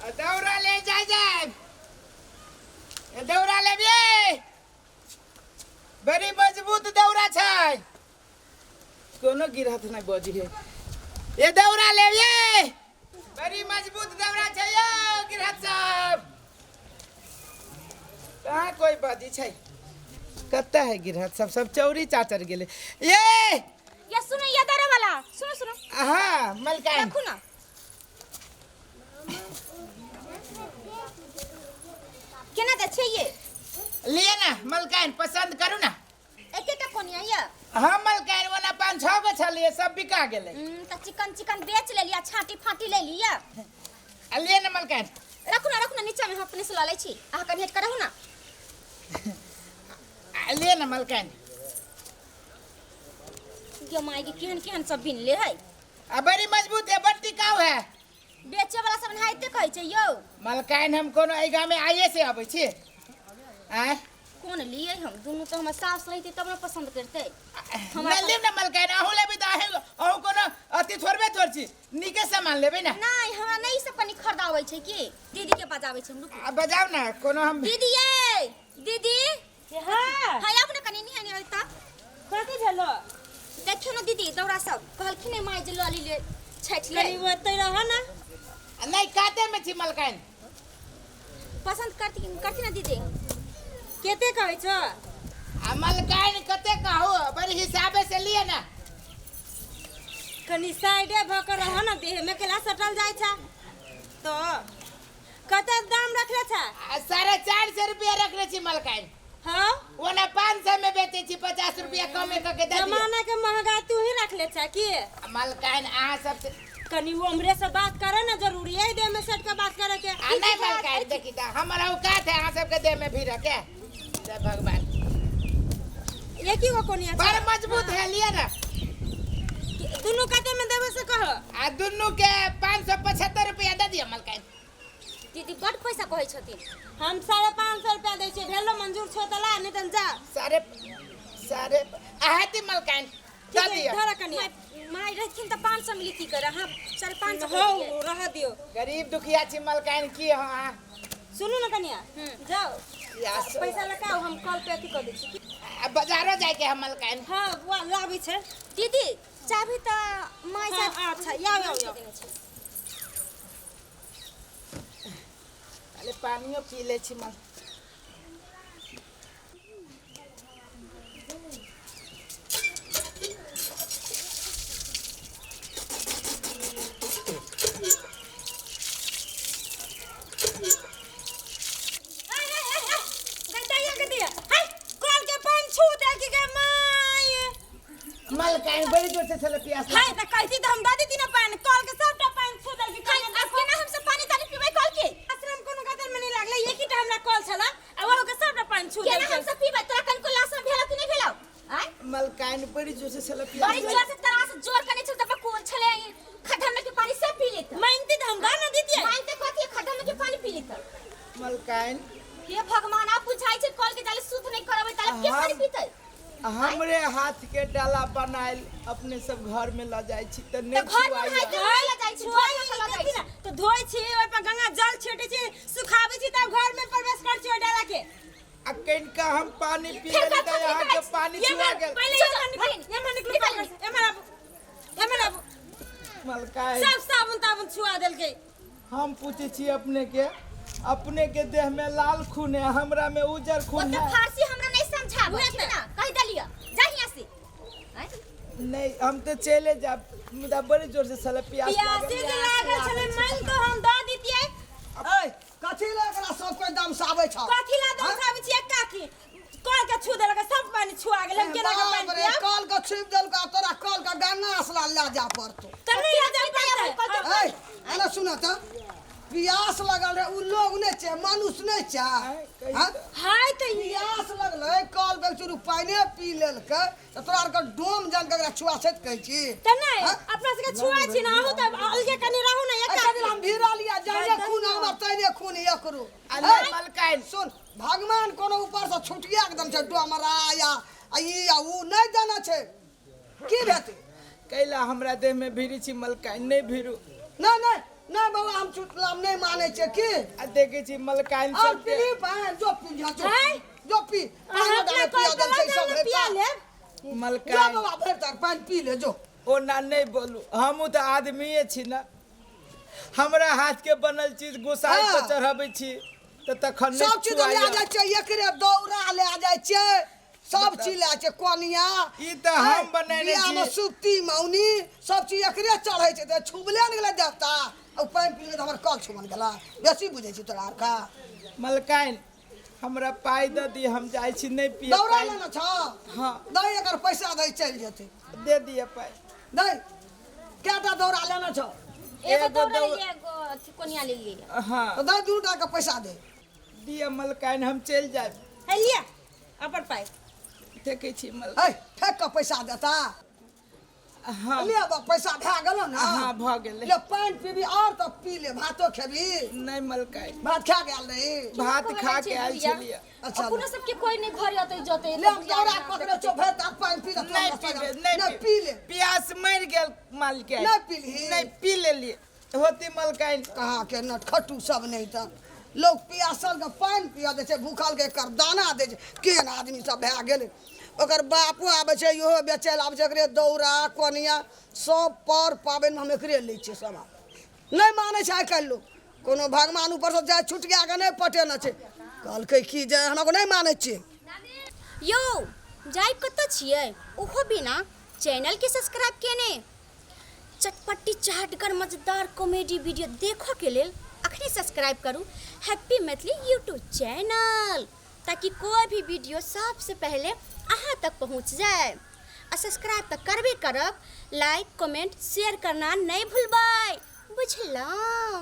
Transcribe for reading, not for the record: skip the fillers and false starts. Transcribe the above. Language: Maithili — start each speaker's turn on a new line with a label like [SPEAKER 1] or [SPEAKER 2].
[SPEAKER 1] दौड़ा ले जाय जाय दौड़ा लेबियै बड़ी मजबूत दौड़ा छै कोनो गिरहत नहि बजी है ये दौड़ा लेबियै बड़ी मजबूत दौड़ा छै यौ गिरहत साहब कहाँ कोई बजी छै कतऽ है गिरहत सब सब चौरी चाचर गेलै ये
[SPEAKER 2] या सुनो या दौड़ा वाला सुनो सुनो
[SPEAKER 1] हाँ मलकाइन
[SPEAKER 2] रखू ना केना दै छै ये
[SPEAKER 1] लिए ना मलकाइन पसंद करू ना
[SPEAKER 2] एकेटा कोनिया ये
[SPEAKER 1] हाँ मलकाइन ओना पाँच छः गो छलिए सब बिका गेलै
[SPEAKER 2] तऽ चिकन चिकन बेच लेलियै छाँटी फाँटी ले लिअ
[SPEAKER 1] आ लिए ना मलकाइन
[SPEAKER 2] रखू ना रखू ना नीचा में हम अपने से लऽ लै छी अहाँ कनि हटि कऽ रहू ना
[SPEAKER 1] आ लिए ना मलकाइन
[SPEAKER 2] गे माय गे केहन केहन सब बिन ले है
[SPEAKER 1] आ बड़ी मजबूत है बड़ टिकाऊ है
[SPEAKER 2] बेचे वाला सब एनाहिते कहै छै यौ
[SPEAKER 1] मलकाइन हम कोनो एहि गाममे आइए से अबै छी आँय
[SPEAKER 2] कोन लिए हम दुनू तऽ हमर सास रहितै तब ने पसन्द करतै हमरा
[SPEAKER 1] नहि लेब ने मलकाइन अहूँ लेबै तऽ अहूँ अहूँ कोनो अथी थोड़बे थोड़ छी नीके सामान लेबै ने
[SPEAKER 2] नहि हमरा नहि ई सब कनि खरीदाबै छै की दीदी के बजाबै छै हम रुकू
[SPEAKER 1] आ बजाउ ने कोनो हम
[SPEAKER 2] दीदी ये दीदी
[SPEAKER 3] हाँ
[SPEAKER 2] हाँ आबू ने कनि निहन तऽ
[SPEAKER 3] कथी भेलो
[SPEAKER 2] देखियौ ने दीदी दौड़ा सब कहलखिन ने माय जे लऽ ली ले छठि ले
[SPEAKER 3] कनि ओतै रह ना
[SPEAKER 1] नहि कातेमे छी मलकाइन
[SPEAKER 2] पसन्द करती करती ना दीदी
[SPEAKER 3] कते कहै छौ
[SPEAKER 1] आ मलकाइन कते कहू बड़ी हिसाबे से लिए ना
[SPEAKER 3] कनि साइडे भऽ कऽ रह ना देह में केला सटल जाइ छै तो कते दाम रखले छै
[SPEAKER 1] आ 450 रुपया रखले छी मलकाइन
[SPEAKER 3] हाँ
[SPEAKER 1] ओना 500 में बेचै छी 50 रुपया कमे कऽ के दे दियौ
[SPEAKER 3] जमाना के महंगाई तू ही रखले छै की
[SPEAKER 1] आ मलकाइन अहाँ सब से
[SPEAKER 3] कनि उम्रे से बात करे ना जरूरी है देह में सट के बात करे के
[SPEAKER 1] आ नहीं मलकाइन देखी तऽ हमर औकात है अहाँ सबके देह में भी रखे जय भगवान
[SPEAKER 3] एक ही गो कोनिया
[SPEAKER 1] बड़ मजबूत है लिए ना
[SPEAKER 3] दुनू कते में देबे से कह
[SPEAKER 1] आ दुनू के 575 रुपया दे दियौ मलकाइन
[SPEAKER 2] दीदी बड पैसा कहै छथिन
[SPEAKER 3] हम 550 रुपया दै छियै भेलो मंजूर छौ तऽ ला नहीं तऽ जा
[SPEAKER 1] साढ़े साढ़े अहाती मलकाइन दे
[SPEAKER 3] ठीक है
[SPEAKER 1] दियौ
[SPEAKER 3] धर कनिया
[SPEAKER 2] माय रहथिन तऽ 500 मिली की करे अहाँ 550
[SPEAKER 3] हो रह दियो
[SPEAKER 1] गरीब दुखिया छी मलकाइन की हो अहाँ
[SPEAKER 3] सुनू ना कनिया जाओ
[SPEAKER 1] या
[SPEAKER 3] पैसा लगाओ हम कॉल पे अथी कऽ दै छी
[SPEAKER 1] आ बाजारो जाइके है मलकाइन
[SPEAKER 3] हाँ बुआ लाबै छै
[SPEAKER 2] दीदी चाभी तऽ माय
[SPEAKER 3] हाँ,
[SPEAKER 2] साथ
[SPEAKER 3] अच्छा आउ आउ आउ
[SPEAKER 2] देने छै
[SPEAKER 1] अरे पानियो पी लै छी मल
[SPEAKER 3] गैया के दिया हाय कल के पानी छू दे के गे my
[SPEAKER 1] मलकाइन बड़ी जोर से छलै प्यास
[SPEAKER 3] हाय त कहती त हम दऽ देती ना पानी कल के सबटा पानी छू देल के
[SPEAKER 2] हाय, आब केना हमसब पानी तानी पीबै कल के
[SPEAKER 3] आश्रम कोनो गदर में नहीं लागले एक ही टा हमरा कल छला आ ओहो के सबटा पानी छू
[SPEAKER 2] केना
[SPEAKER 3] देल
[SPEAKER 2] हमसब पीबै तोरा कनिको लाशा भेलौ कि नहि भेलौ आँय
[SPEAKER 1] मलकाइन बड़ी जोर से छलै प्यास
[SPEAKER 2] बड़ी जोर से तरास जोर कने छल तब कोन छले खड्डा में के पानी सब पी लेत
[SPEAKER 3] मांगती त हम दऽ ना देतियै
[SPEAKER 2] मांगते कथी खड्डा में के पानी पी लेत
[SPEAKER 1] मलकाइन
[SPEAKER 2] हे भगवान आप बुझाइ छै कल के जाले शुद्ध नहीं करबै ताले के पानी पीतै
[SPEAKER 1] हमरे हाथ के डाला बनायल अपने सब घर में ल जाइ छी तऽ नहि
[SPEAKER 2] तऽ घर में
[SPEAKER 1] छुआइए।
[SPEAKER 2] नहाइते लऽ जाइ छी
[SPEAKER 3] छुआइ
[SPEAKER 2] घर में लऽ जाइ
[SPEAKER 3] छी ना तो धोइ छी ओहि पर गंगा जल छिटे छी सुखाबै छी तब घर में प्रवेश कर छी ओहि डाला के
[SPEAKER 1] आ कनिका हम पानी पी
[SPEAKER 2] फेर
[SPEAKER 1] लेली तऽ
[SPEAKER 2] कथी
[SPEAKER 1] अहाँके
[SPEAKER 2] कहै छी?
[SPEAKER 1] पानी
[SPEAKER 3] ये
[SPEAKER 1] छुआ
[SPEAKER 3] मार
[SPEAKER 1] गेल
[SPEAKER 3] पहिले
[SPEAKER 2] चल,
[SPEAKER 3] ये
[SPEAKER 2] चल,
[SPEAKER 3] मार निकलू
[SPEAKER 2] भगिनी,
[SPEAKER 3] ये मार निकलू
[SPEAKER 2] निकल,
[SPEAKER 3] पकड़ से, ये मार आबू ये मार आबू
[SPEAKER 1] मलकाइन
[SPEAKER 3] सब साबुन ताबुन छुआ देलकै
[SPEAKER 1] हम पूछै छी अपने के अपने के देह में लाल खून है हमरा में उजर खून
[SPEAKER 2] ओते
[SPEAKER 1] है
[SPEAKER 2] फारसी हमरा नहीं समझाबो
[SPEAKER 3] उहे
[SPEAKER 2] ठीक
[SPEAKER 3] तऽ।
[SPEAKER 2] ना कहि देलियो जा हियां से आँय?
[SPEAKER 1] नहीं हम तो चले जाब मुदा बड़ी जोर से साला प्यास लागल
[SPEAKER 3] प्यासे जे लागल छलै मन तो हम दऽ दितियै
[SPEAKER 4] ए कथी लए एकरा सब कोइ दमसाबै छौ
[SPEAKER 3] कथी ला दमसाबै छियै काकी कल के छू देलकै सब पानी छुआ गेल हम केना के
[SPEAKER 4] बाप
[SPEAKER 3] पानि
[SPEAKER 4] रे
[SPEAKER 3] पियब
[SPEAKER 4] कल के छुपि देलकौ आ तोरा कल के गंगा असला लए जा पड़तौ
[SPEAKER 3] तऽ नहि लऽ जाय पड़तै
[SPEAKER 4] ए एना सुन तऽ पियास लगल रहे उ लोग नहि छै मनुष्य नहि छै हाँ?
[SPEAKER 3] हाय तऽ ई
[SPEAKER 4] पियास लगलै कल के चुरू पानिए पी लेलकै तऽ तोरा आरके डोम जान के एकरा छुआ छै तऽ कहै छी
[SPEAKER 3] तऽ नहि
[SPEAKER 4] हाँ?
[SPEAKER 3] अपना सबके छुआ छी ने अहूँ तऽ अलगे कनि रहू ने एक
[SPEAKER 4] एहि हम भिड़ल यऽ जाने खून हमर तैने खून एकरो
[SPEAKER 1] आ नहि मलकाइन
[SPEAKER 4] सुन भगवान कोनो ऊपर से छुटिया के दम छै डोमरा या आ ई या ऊ नहि देने छै की हेतै
[SPEAKER 1] कैला हमरा देह में भिड़ी छी मलकाइन नहीं भिड़ू
[SPEAKER 4] नहि नहि नहि बाबा हम चुटलाम नहि मानै छै की?
[SPEAKER 1] आ देखै छी मलकाइन
[SPEAKER 4] और
[SPEAKER 1] सबके।
[SPEAKER 4] पीली पानि जो पी जा जो।
[SPEAKER 3] हैं?
[SPEAKER 4] जो पी।
[SPEAKER 3] अहाँ
[SPEAKER 4] पानि
[SPEAKER 3] अपना
[SPEAKER 4] डाले पिया
[SPEAKER 3] कल
[SPEAKER 4] देल छै
[SPEAKER 3] चला
[SPEAKER 4] सब
[SPEAKER 3] जाउ, पिया
[SPEAKER 4] हेता।
[SPEAKER 3] लेब।
[SPEAKER 4] जो
[SPEAKER 1] मलकाइन
[SPEAKER 4] बाबा भरि तक पानि पी ले जो।
[SPEAKER 1] ओना नहि बोलू, हमहूँ तऽ आदमीए छी ने। हमरा हाथ के बनल चीज गोसाई पर चढ़ाबै छी तऽ तखन नहि
[SPEAKER 4] सब चीज लए
[SPEAKER 1] छुआइए।
[SPEAKER 4] जाइ छै, एकरे दौरा लए जाइ छै, सब चीज लए छै कोनिया।
[SPEAKER 1] ई तऽ हम बनेने
[SPEAKER 4] बियाहमे
[SPEAKER 1] छी।
[SPEAKER 4] सुप्ती मौनी सब चीज एकरे चढ़ै छै, तऽ छुबले ने गेलै देवता। आ पानि पी लेबै तऽ हमर कल छुबल गेला। बेसी बुझै छी तोरा आरका।
[SPEAKER 1] मलकाइन हमरा पाइ दऽ दी, हम जाइ छी नहि पिए।
[SPEAKER 4] दौरा
[SPEAKER 1] पानि।
[SPEAKER 4] लेने छौ?
[SPEAKER 1] हाँ।
[SPEAKER 4] दै एकर पैसा दै, चलि जेतै।
[SPEAKER 1] दे दिअ पाइ।
[SPEAKER 4] दै, कएटा दौरा लेने छौ?
[SPEAKER 2] एगो
[SPEAKER 1] एगो
[SPEAKER 2] दौड़ा
[SPEAKER 1] दौड़ा-
[SPEAKER 2] लेलियै, एगो अथी कोनिया लेलियै।
[SPEAKER 1] हाँ।
[SPEAKER 4] तऽ दै, दू टाके पैसा दे।
[SPEAKER 1] दिअ मलकाइन, हम चलि जायब।
[SPEAKER 3] है लिअ अपन पाइ।
[SPEAKER 1] देखै छी मल
[SPEAKER 4] है ठेक कऽ पैसा देता।
[SPEAKER 1] हाँ।
[SPEAKER 4] ले बा, पैसा भए गेलो ने?
[SPEAKER 1] हाँ, भऽ गेलै।
[SPEAKER 4] ले पानि पीबी और तऽ पी ले, भातो खेबी?
[SPEAKER 1] नहि मलकाइन।
[SPEAKER 4] भात खा गेल रही?
[SPEAKER 1] भात खा के आयल छलियै।
[SPEAKER 4] अच्छा।
[SPEAKER 2] अपनो सबके कोई नहीं घर अतै जतै।
[SPEAKER 4] ले हम दौरा पकड़े छौ, भरि तक पानि पी ले।
[SPEAKER 1] नहि पीबे, नहि।
[SPEAKER 4] पी ले।
[SPEAKER 1] प्यास मरि गेल मालके।
[SPEAKER 4] नहि पीलही?
[SPEAKER 1] नहि, पी लेलियै होती मलकाइन।
[SPEAKER 4] कहाँ के नटखटू सब। नहि तऽ लोक पियासल के पानि पिया दै छै, भूखल के एकर दाना दै छै। केहन आदमी सब भए गेलै। ओकर बापो आबै छै, इहो बेचै लए आबै छै। एकरे दौरा कोनिया सब पर पाबनिमे हम एकरे लै छियै सामान। नहि मानै छै आइ काल्हि लोक कोनो। भगवान ऊपरसँ जाय छुटिया कऽ नहि पटेने छै। कहलकै की जे हमरा नहि मानै छियै।
[SPEAKER 2] यौ, जाय कतऽ छियै ओहो बिना चैनल के सब्सक्राइब केने? चटपटी चहटगर मजेदार कॉमेडी वीडियो देखऽ के लेल अखने सब्सक्राइब करू हैप्पी मैथिली यूट्यूब चैनल, ताकि कोई भी वीडियो सबसे पहले अहाँ तक पहुँच जाए। आ सब्सक्राइब तऽ करबे करब, लाइक कमेंट शेयर करना नहीं भूलबै, बुझलहुँ?